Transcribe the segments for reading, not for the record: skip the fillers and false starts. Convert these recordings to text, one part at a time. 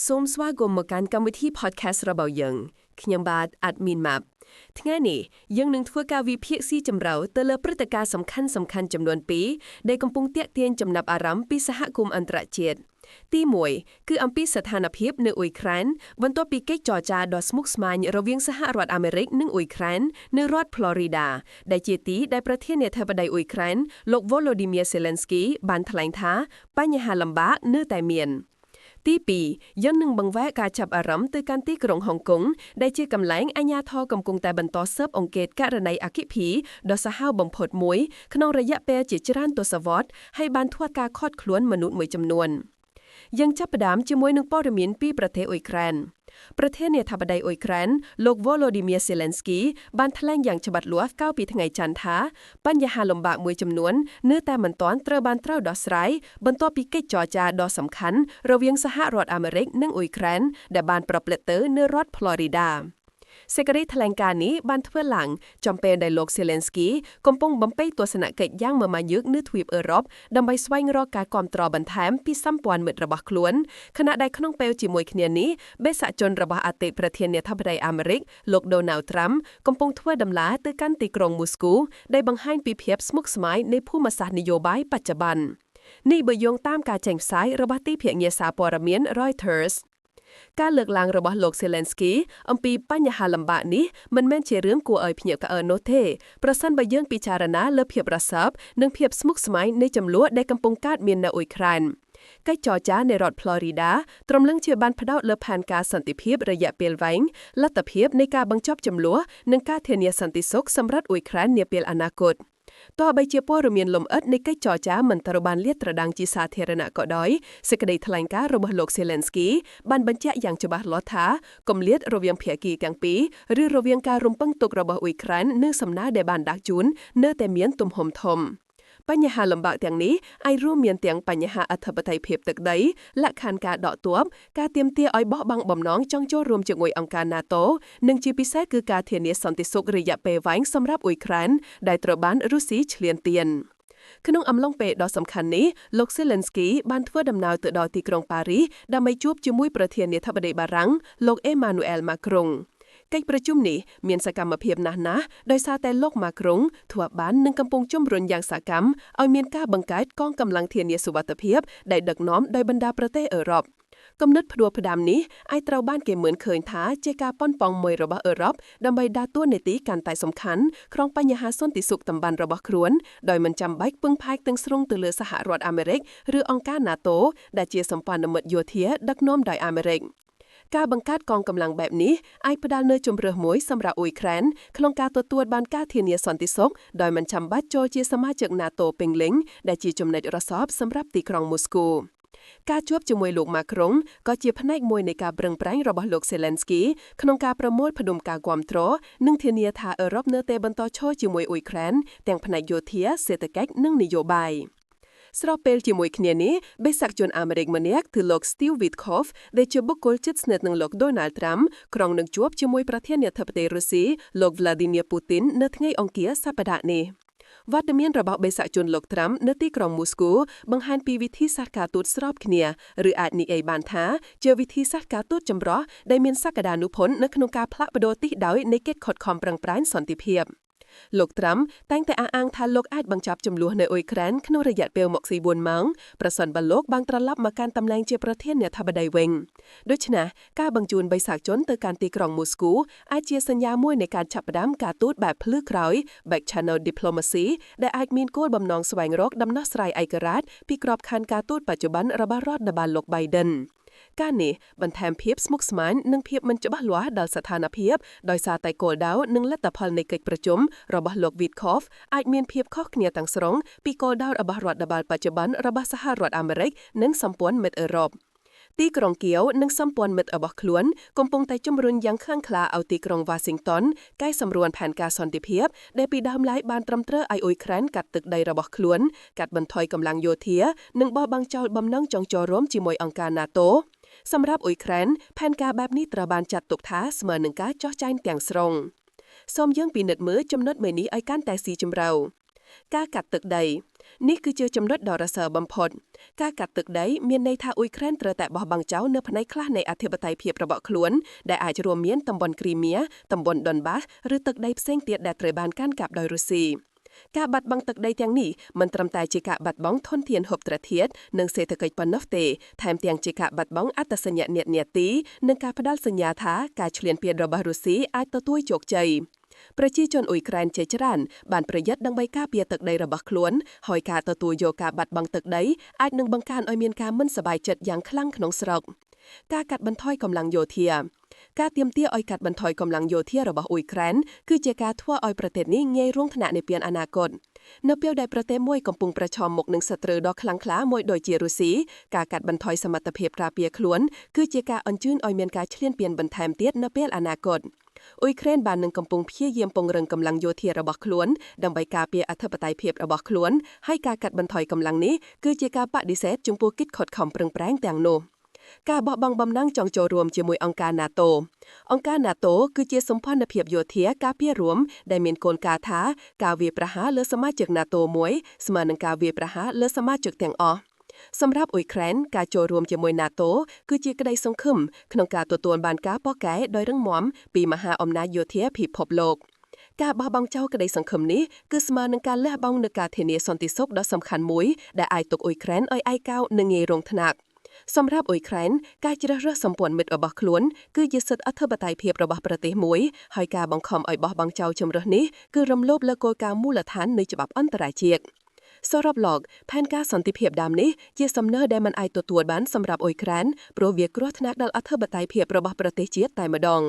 សូមស្វាគមន៍មកកាន់កម្មវិធី podcast របស់យើងខ្ញុំបាទ Admin Map ថ្ងៃនេះយើងនឹងធ្វើការវិភាគស៊ីជម្រៅទៅលើព្រឹត្តិការណ៍សំខាន់ៗចំនួន2ដែលកំពុងទាក់ទាញចំណាប់អារម្មណ៍ពីសហគមន៍អន្តរជាតិទី1គឺអំពីស្ថានភាពនៅអ៊ុយក្រែនបន្ទាប់ពីកិច្ចចរចាដ៏ស្មុគស្មាញរវាងសហរដ្ឋអាមេរិកនិងអ៊ុយក្រែននៅរដ្ឋ Florida ដែលជាទីដែលប្រធានាធិបតីអ៊ុយក្រែនលោក Volodymyr Zelensky បានថ្លែងថាបញ្ហាលំបាកនៅតែមាន ទី2យើងនឹងបង្វែរការចាប់អារម្មណ៍ទៅកាន់ទីក្រុងហុងកុងដែលជាកន្លែងអាជ្ញាធរកំពុងតែបន្តស៊ើបអង្កេតករណីអគ្គិភីដ៏សាហាវបំផុតមួយក្នុងរយៈពេលជាច្រើនទសវត្សរ៍ហើយបានធ្វើការឃាត់ខ្លួនមនុស្សមួយចំនួនយើងចាប់ផ្ដើមជាមួយនឹងព័ត៌មានពីប្រទេសអ៊ុយក្រែនប្រធានាធិបតីអ៊ុយក្រែនលោក Volodymyr Zelensky បានថ្លែងយ៉ាងច្បាស់លាស់កាលពីថ្ងៃច័ន្ទថាបញ្ហាលំបាកមួយចំនួននៅតែមិនទាន់ត្រូវបានត្រូវដោះស្រាយបន្ទាប់ពីកិច្ចចរចាដ៏សំខាន់រវាងសហរដ្ឋអាមេរិកនិងអ៊ុយក្រែនដែលបានប្រព្រឹត្តទៅនៅរដ្ឋ Florida សេចក្តីថ្លែងការណ៍នេះបានធ្វើឡើងចំពេលដែលលោក Zelensky កំពុងបំពេញទស្សនកិច្ចយ៉ាងមមាញឹកនៅទ្វីបអឺរ៉ុបដើម្បីស្វែងរកការគាំទ្របន្ថែមពីសម្ព័ន្ធមិត្តរបស់ខ្លួនខណៈដែលក្នុងពេលជាមួយគ្នានេះបេសកជនរបស់អតីតប្រធានាធិបតីអាមេរិកលោក Donald Trump កំពុងធ្វើដំណើរទៅកាន់ទីក្រុងមូស្គូដែលបង្ហាញពីភាពស្មុគស្មាញនៃភូមិសាស្ត្រនយោបាយបច្ចុប្បន្ននេះបើយោងតាមការចេញផ្សាយរបស់ទីភ្នាក់ងារសារព័ត៌មាន Reuters ការលើកឡើងរបស់លោក Zelensky អំពីបញ្ហាលំបាកនេះមិនមែនជារឿងគួរឲ្យភ្ញាក់ផ្អើលនោះទេប្រសិនបើយើងពិចារណាលើភាពរសើបនិងភាពស្មុគស្មាញនៃចំនួនដែលកំពុងកើតមាននៅអ៊ុយក្រែនកិច្ចចរចានៅរដ្ឋ Florida ត្រឹមលឹងជាបានផ្ដោតលើផែនការសន្តិភាពរយៈពេលវែងលទ្ធភាពនៃការបញ្ចប់ចំនួននិងការធានាសន្តិសុខសម្រាប់អ៊ុយក្រែននាពេលអនាគតទោះបីជាព័ត៌មានលម្អិតនៃកិច្ចចរចាមិនត្រូវបានលាតត្រដាងជាសាធារណៈក៏ដោយសេចក្តីថ្លែងការណ៍របស់លោក Zelensky បានបញ្ជាក់យ៉ាងច្បាស់លាស់ថាគម្លាតរវាងភាគីទាំងពីរឬរវាងការរំពឹងទុករបស់អ៊ុយក្រែននិងសំណើដែលបានដាក់ជូននៅតែមានទំហំធំបញ្ហាលំបាកទាំងនេះអាចរួមមានទាំងបញ្ហាអធិបតេយ្យភាពទឹកដីលក្ខខណ្ឌការដកទ័ពការទាមទារឲ្យបោះបង់បំណងចង់ចូលរួមជាមួយអង្គការ NATO និងជាពិសេសគឺការធានាសន្តិសុខរយៈពេលវែងសម្រាប់អ៊ុយក្រែនដែលត្រូវបានរុស្ស៊ីឈ្លានពានក្នុងអំឡុងពេលដ៏សំខាន់នេះលោក Zelensky បានធ្វើដំណើរទៅដល់ទីក្រុងប៉ារីសដើម្បីជួបជាមួយប្រធានាធិបតីបារាំងលោក Emmanuel Macron កិច្ចប្រជុំនេះមានសកម្មភាពណាស់ណាស់ដោយសារតែលោកម៉ាក្រុងធ្វើបាននឹងកំពុងជំរុញយ៉ាងសកម្មឲ្យមានការបង្កើតកងកម្លាំងធានាសុវត្ថិភាពដែលដឹកនាំដោយបណ្ដាប្រទេសអឺរ៉ុបគំនិតផ្ដួចផ្ដើមនេះអាចត្រូវបានគេមើលឃើញថាជាការប៉ុនប៉ងមួយរបស់អឺរ៉ុបដើម្បីដើរតួនាទីកាន់តែសំខាន់ក្នុងបញ្ហាសន្តិសុខតំបន់របស់ខ្លួនដោយមិនចាំបាច់ពឹងផ្អែកទាំងស្រុងទៅលើសហរដ្ឋអាមេរិកឬអង្គការ NATO ដែលជាសម្ព័ន្ធមិត្តយោធាដឹកនាំដោយអាមេរិកការបង្កើតកងកម្លាំងបែបនេះអាចផ្ដល់នូវជម្រើសមួយសម្រាប់អ៊ុយក្រែនក្នុងការទទួលបានការធានាសន្តិសុខដោយមិនចាំបាច់ចូលជាសមាជិក NATO ពេញលេញដែលជាចំណុចរសើបសម្រាប់ទីក្រុងមូស្គូការជួបជាមួយលោកម៉ាក្រុងក៏ជាផ្នែកមួយនៃការប្រឹងប្រែងរបស់លោក Zelensky ក្នុងការប្រមូលផ្ដុំការគាំទ្រនិងធានាថាអឺរ៉ុបនៅតែបន្តឈរជាមួយអ៊ុយក្រែនទាំងផ្នែកយោធាសេដ្ឋកិច្ចនិងនយោបាយស្របពេលជាមួយគ្នានេះបេសកជនអាមេរិកម្នាក់គឺលោក Steve Witkoff ដែលជាបុគ្គលជិតស្និទ្ធនឹងលោក Donald Trump ក្រុងនឹងជួបជាមួយប្រធានាធិបតីរុស្ស៊ីលោក Vladimir Putin នៅថ្ងៃអង្គារសប្តាហ៍នេះវត្តមានរបស់បេសកជនលោកត្រាំនៅទីក្រុងមូស្គូបង្ហាញពីវិធីសាស្ត្រការទូតស្របគ្នាឬអាចនិយាយបានថាជាវិធីសាស្ត្រការទូតចម្រុះដែលមានសក្តានុពលនៅក្នុងការផ្លាស់ប្ដូរទិសដៅនៃកិច្ចខិតខំប្រឹងប្រែងសន្តិភាពលោកត្រាំតែងតែអះអាងថាលោកអាចបញ្ចប់ជម្លោះនៅអ៊ុយក្រែនក្នុងរយៈពេល24ម៉ោងប្រសិនបើលោកបានត្រឡប់មកកាន់តំណែងជាប្រធានាធិបតីវិញដូច្នេះការបញ្ជូនបេសកជនទៅកាន់ទីក្រុងមូស្គូអាចជាសញ្ញាមួយនៃការចាប់ផ្ដើមការទូតបែបភ្លឺក្រោយ Back Channel Diplomacy ដែលអាចមានគោលបំណងស្វែងរកដំណោះស្រាយឯករាជ្យពីក្របខ័ណ្ឌការទូតបច្ចុប្បន្នរបស់រដ្ឋបាលលោក Biden ការនេះបន្ថែមភាពស្មុគស្មាញនិងភាពមិនច្បាស់លាស់ដល់ស្ថានភាពដោយសារតែគោលដៅនិងលទ្ធផលនៃកិច្ចប្រជុំរបស់លោក Witkoff អាចមានភាពខុសគ្នាទាំងស្រុងពីគោលដៅរបស់រដ្ឋបាលបច្ចុប្បន្នរបស់សហរដ្ឋអាមេរិកនិងសម្ព័ន្ធមិត្តអឺរ៉ុបទីក្រុងគៀវនិងសម្ព័ន្ធមិត្តរបស់ខ្លួនកំពុងតែជំរុញយ៉ាងខ្លាំងក្លាឲ្យទីក្រុងវ៉ាស៊ីងតោនកែសម្រួលផែនការសន្តិភាពដែលពីដើមឡើយបានត្រឹមត្រូវឲ្យអ៊ុយក្រែនកាត់ទឹកដីរបស់ខ្លួនកាត់បន្ថយកម្លាំងយោធានិងបោះបង់ចោលបំណងចង់ចូលរួមជាមួយអង្គការ NATO សម្រាប់អ៊ុយក្រែនផែនការបែបនេះត្រូវបានចាត់ទុកថាស្មើនឹងការចោះចាញ់ទាំងស្រុងសូមយើងពិនិត្យមើលចំណុចមួយនេះឲ្យកាន់តែស៊ីជម្រៅការកាត់ទឹកដី នេះគឺជាចំណុចដ៏រសើបបំផុតការកាត់ទឹកដីមានន័យថាអ៊ុយក្រែនត្រូវតែបោះបង់ចោលនៅផ្នែកខ្លះនៃអធិបតេយ្យភាពរបស់ខ្លួនដែលអាចរួមមានតំបន់គ្រីមៀតំបន់ដុនបាសឬទឹកដីផ្សេងទៀតដែលត្រូវបានកាន់កាប់ដោយរុស្ស៊ីការបាត់បង់ទឹកដីទាំងនេះមិនត្រឹមតែជាការបាត់បង់ធនធានហូបត្រធាតុនិងសេដ្ឋកិច្ចប៉ុណ្ណោះទេថែមទាំងជាការបាត់បង់អត្តសញ្ញាណនាទីនិងការផ្ដល់សញ្ញាថាការឈ្លានពានរបស់រុស្ស៊ីអាចទទួលជោគជ័យប្រជាជនអ៊ុយក្រែនជាច្រើនបានប្រយ័ត្នដើម្បីការពារទឹកដីរបស់ខ្លួនហើយការទទួលយកការបាត់បង់ទឹកដីអាចនឹងបង្កើនឲ្យមានការមិនសប្បាយចិត្តយ៉ាងខ្លាំងក្នុងស្រុកការកាត់បន្ថយកម្លាំងយោធាការទាមទារឲ្យកាត់បន្ថយកម្លាំងយោធារបស់អ៊ុយក្រែនគឺជាការធ្វើឲ្យប្រទេសនេះងាយរងថ្នាក់នាពេលអនាគតនៅពេលដែលប្រទេសមួយកំពុងប្រឈមមុខនឹងសត្រូវដ៏ខ្លាំងក្លាមួយដូចជារុស្ស៊ីការកាត់បន្ថយសមត្ថភាពការពារខ្លួនគឺជាការអញ្ជើញឲ្យមានការឈ្លានពានបន្ថែមទៀតនៅពេលអនាគតអ៊ុយក្រែនបាននឹងកំពុងព្យាយាមពង្រឹងកម្លាំងយោធារបស់ខ្លួនដើម្បីការពារអធិបតេយ្យភាពរបស់ខ្លួនហើយការកាត់បន្ថយកម្លាំងនេះគឺជាការបដិសេធចំពោះកិច្ចខិតខំប្រឹងប្រែងទាំងនោះការបោះបង់បំណងចង់ចូលរួមជាមួយអង្គការ NATO អង្គការ NATO គឺជាសម្ព័ន្ធភាពយោធាការពាររួមដែលមានគោលការណ៍ថាការវាយប្រហារលើសមាជិក NATO មួយស្មើនឹងការវាយប្រហារលើសមាជិកទាំងអស់សម្រាប់អ៊ុយក្រែនការចូលរួមជាមួយ NATO គឺជាក្តីសង្ឃឹមក្នុងការទទួលបានការបកកែដោយរឹងមាំពីមហាអំណាចយោធាពិភពលោកការបោះបង់ចោលក្តីសង្ឃឹមនេះគឺស្មើនឹងការលះបង់នូវការធានាសន្តិសុខដ៏សំខាន់មួយដែលអាចទុកអ៊ុយក្រែនឲ្យឯកោនិងងាយរងថ្នាក់សម្រាប់អ៊ុយក្រែនការជ្រើសរើសសម្ព័ន្ធមិត្តរបស់ខ្លួនគឺជាសិទ្ធិអធិបតេយ្យភាពរបស់ប្រទេសមួយហើយការបង្ខំឲ្យបោះបង់ចោលជម្រើសនេះគឺរំលោភលើគោលការណ៍មូលដ្ឋាននៃច្បាប់អន្តរជាតិសរុបលោកផែនការសន្តិភាពដើមនេះជាសំណើដែលមិនអាចទទួលបានសម្រាប់អ៊ុយក្រែនព្រោះវាគ្រោះថ្នាក់ដល់អធិបតេយ្យភាពរបស់ប្រទេសជាតិតែម្ដង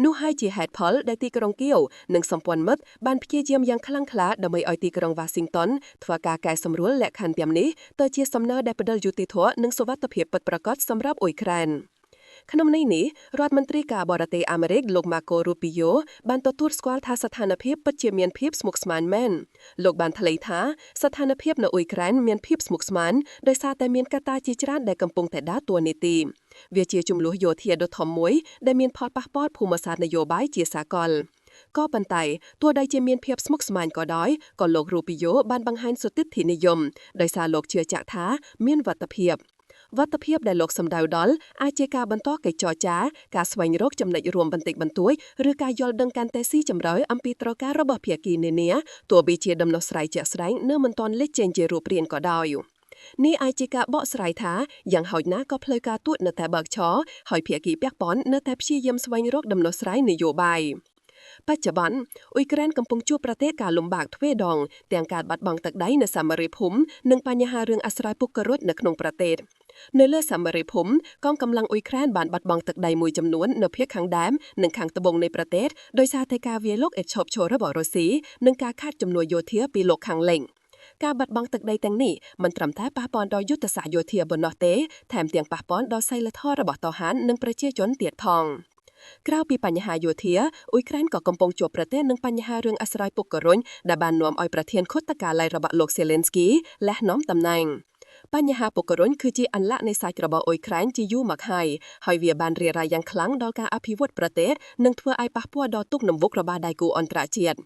នោះហើយជាហេតុផលដែលទីក្រុងគៀវនិងសម្ព័ន្ធមិត្តបានព្យាយាមយ៉ាងខ្លាំងក្លាដើម្បីឲ្យទីក្រុងវ៉ាស៊ីងតោនធ្វើការកែសម្រួលលក្ខខណ្ឌទាំងនេះទៅជាសំណើដែលផ្ដល់យុត្តិធម៌និងសុវត្ថិភាពពិតប្រាកដសម្រាប់អ៊ុយក្រែនក្នុងន័យនេះរដ្ឋមន្ត្រីការបរទេសអាមេរិកលោក Marco Rubio បានទទួលស្គាល់ថាស្ថានភាពពិតជាមានភាពស្មុគស្មាញមែនលោកបានថ្លែងថាស្ថានភាពនៅអ៊ុយក្រែនមានភាពស្មុគស្មាញដោយសារតែមានកត្តាជាច្រើនដែលកំពុងតែដើរតួនាទីវាជាជម្លោះយោធាដ៏ធំមួយដែលមានផលប៉ះពាល់ភូមិសាស្ត្រនយោបាយជាសាកលក៏ប៉ុន្តែទោះបីជាមានភាពស្មុគស្មាញក៏ដោយក៏លោក Rubio បានបង្ហាញសុទិដ្ឋិនិយមដោយសារលោកជឿជាក់ថាមានវត្ថភាពវត្ថភាពដែលលោកសម្ដៅដល់អាចជាការបន្តកិច្ចចរចាការស្វែងរកចំណុចរួមបន្តិចបន្តួចឬការយល់ដឹងកាន់តែស៊ីជម្រៅអំពីត្រូវការរបស់ភាគីនានាទោះបីជាដំណោះស្រាយជាក់ស្ដែងនៅមិនទាន់លេចចេញជារូបរាងក៏ដោយនេះអាចជាការបកស្រាយថាយ៉ាងហោចណាស់ក៏ផ្លូវការទូតនៅតែបើកឆហើយភាគីពាក់ព័ន្ធនៅតែព្យាយាមស្វែងរកដំណោះស្រាយនយោបាយបច្ចុប្បន្នអ៊ុយក្រែនកំពុងជួបប្រទះការលំបាកទ្វេដងទាំងការបាត់បង់ទឹកដីនៅសមរភូមិនិងបញ្ហារឿងអាស្រ័យពុករលួយនៅក្នុងប្រទេសនៅលើសមរភូមិកងកម្លាំងអ៊ុយក្រែនបានបាត់បង់ទឹកដីមួយចំនួននៅភាគខាងដើមនិងខាងត្បូងនៃប្រទេសដោយសារតែការវាយលុកឥតឈប់ឈររបស់រុស្ស៊ីនិងការខាតជំនួយយោធាពីលោកខាងលិចការបាត់បង់ទឹកដីទាំងនេះមិនត្រឹមតែប៉ះពាល់ដល់យុទ្ធសាស្ត្រយោធាប៉ុណ្ណោះទេថែមទាំងប៉ះពាល់ដល់សីលធម៌របស់ທະຫານនិងប្រជាជនទៀតផងក្រៅពីបញ្ហាយោធាអ៊ុយក្រែនក៏កំពុងជួបប្រទះនឹងបញ្ហារឿងអាស្រ័យពុករលួយដែលបាននាំឲ្យប្រធានខុទ្ទកាល័យរបស់លោកសេលេនស្គីលះនាំតំណែងបញ្ហាពុករលួយគឺជាអន្លាក់នៃសាច់របស់អ៊ុយក្រែនជាយូរមកហើយហើយវាបានរារ៉ៃយ៉ាងខ្លាំងដល់ការអភិវឌ្ឍប្រទេសនិងធ្វើឲ្យប៉ះពាល់ដល់ទុកនំវុករបស់ដៃគូអន្តរជាតិ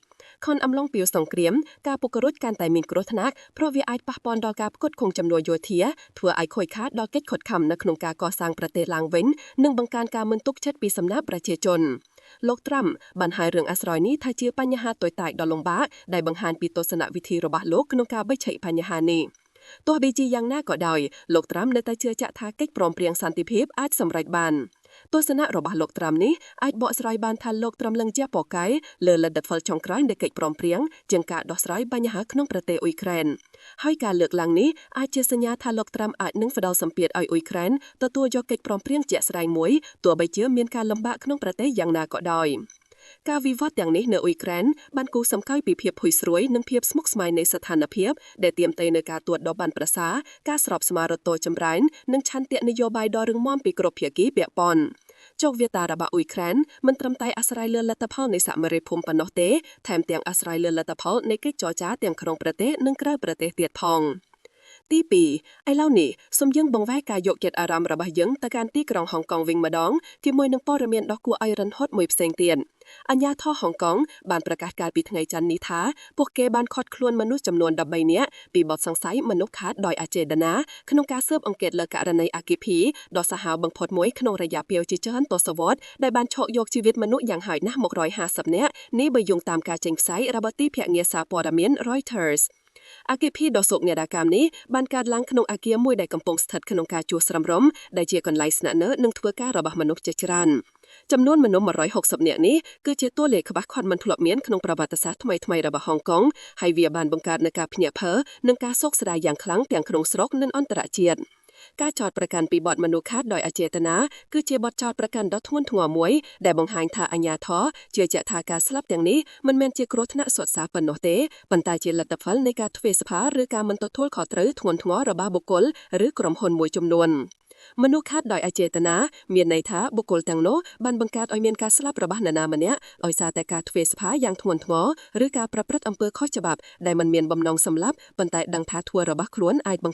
ខនអំឡុងពីសង្គ្រាមការពុករលួយកាន់តែមានគ្រោះថ្នាក់ព្រោះវាអាចប៉ះពាល់ដល់ការផ្គត់ផ្គង់ចំនួនយោធាធ្វើឲ្យខូចខាតដល់កិច្ចខិតខំនៅក្នុងការកសាងប្រទេសឡើងវិញនិងបង្កើនការមិនទុកចិត្តពីសំណាក់ប្រជាជនលោកត្រាំបានហៅរឿងអាស្រ័យនេះថាជាបញ្ហាតូចតាចដ៏លំបាកដែលបង្ហាញពីទស្សនវិធីរបស់លោកក្នុងការបញ្ឆេះបញ្ហានេះទោះបីជាយ៉ាងណាក៏ដោយលោកត្រាំនៅតែជឿជាក់ថាកិច្ចព្រមព្រៀងសន្តិភាពអាចសម្រេចបានទស្សនៈរបស់លោកត្រាំនេះអាចបកស្រាយបានថាលោកត្រាំលឹងជាពកែលើលទ្ធផលចុងក្រោយនៃកិច្ចព្រមព្រៀងជាងការដោះស្រាយបញ្ហាក្នុងប្រទេសអ៊ុយក្រែនហើយការលើកឡើងនេះអាចជាសញ្ញាថាលោកត្រាំអាចនឹងផ្ដល់សម្ពាធឲ្យអ៊ុយក្រែនទទួលយកកិច្ចព្រមព្រៀងជាក់ស្ដែងមួយទោះបីជាមានការលំបាកក្នុងប្រទេសយ៉ាងណាក៏ដោយការវិវត្តទាំងនេះនៅអ៊ុយក្រែនបានគូសសម្គាល់ពីភាពភុយស្រួយនិងភាពស្មុគស្មាញនៃស្ថានភាពដែលទាមទារនូវការទួតដ៏បានប្រសើរការស្របស្មារតីចម្រើននិងឆន្ទៈនយោបាយដ៏រឹងមាំពីគ្រប់ភាគីពាក់ព័ន្ធជោគវាសនារបស់អ៊ុយក្រែនមិនត្រឹមតែអាស្រ័យលើលទ្ធផលនៃសមរភូមិប៉ុណ្ណោះទេថែមទាំងអាស្រ័យលើលទ្ធផលនៃកិច្ចចរចាទាំងក្នុងប្រទេសនិងក្រៅប្រទេសទៀតផង ទី2ឥឡូវនេះសូមយើងបង្វែរការយកចិត្តអារម្មណ៍របស់យើងទៅកាន់ទីក្រុងហុងកុងវិញម្ដងជាមួយនឹងព័ត៌មានដ៏គួរឲ្យរន្ធត់មួយផ្សេងទៀតអាជ្ញាធរហុងកុងបានប្រកាសកាលពីថ្ងៃច័ន្ទនេះថាពួកគេបានឃាត់ខ្លួនមនុស្សចំនួន13នាក់ពីបទសង្ស័យមនុស្សឃាតដោយអចេតនាក្នុងការស៊ើបអង្កេតលើករណីអគ្គិភ័យដ៏សាហាវបំផុតមួយក្នុងរយៈពេលជាច្រើនទសវត្សរ៍ដែលបានឆក់យកជីវិតមនុស្សយ៉ាងហោចណាស់150នាក់នេះបើយោងតាមការចេញផ្សាយរបស់ទីភ្នាក់ងារសារព័ត៌មាន Reuters អគ្គិភ័យដ៏សោកនាដកម្មនេះបានកើតឡើងក្នុងអគារមួយដែលកំពុងស្ថិតក្នុងការជួសស្រំរំដែលជាកន្លែងស្នាក់នៅនិងធ្វើការរបស់មនុស្សជាច្រើនចំនួនមនុស្ស160នាក់នេះគឺជាតួលេខខ្វះខាតមិនធ្លាប់មានក្នុងប្រវត្តិសាស្ត្រថ្មីៗរបស់ហុងកុងហើយវាបានបង្កើតនូវការភ្ញាក់ផ្អើលនិងការសោកស្ដាយយ៉ាងខ្លាំងទាំងក្នុងស្រុកនិងអន្តរជាតិការចោទប្រកាន់ពីបទមនុស្សឃាតដោយអចេតនាគឺជាបទចោទប្រកាន់ដ៏ធ្ងន់ធ្ងរមួយដែលបង្ហាញថាអាជ្ញាធរជឿជាក់ថាការស្លាប់ទាំងនេះមិនមែនជាគ្រោះថ្នាក់សុទ្ធសាធប៉ុណ្ណោះទេប៉ុន្តែជាលទ្ធផលនៃការទ្វេសភាឬការមិនទទួលខុសត្រូវធ្ងន់ធ្ងររបស់បុគ្គលឬក្រុមហ៊ុនមួយចំនួនមនុស្សខាតដោយអចេតនាមានន័យថាបុគ្គលទាំងនោះបានបង្កើតឲ្យមានការស្លាប់របស់នរណាម្នាក់ដោយសារតែការទ្វេសភាយ៉ាងធ្ងន់ធ្ងរឬការប្រព្រឹត្តអំពើខុសច្បាប់ដែលមិនមានបំណងសម្លាប់ប៉ុន្តែដឹងថាធ្វើរបស់ខ្លួនអាចបង្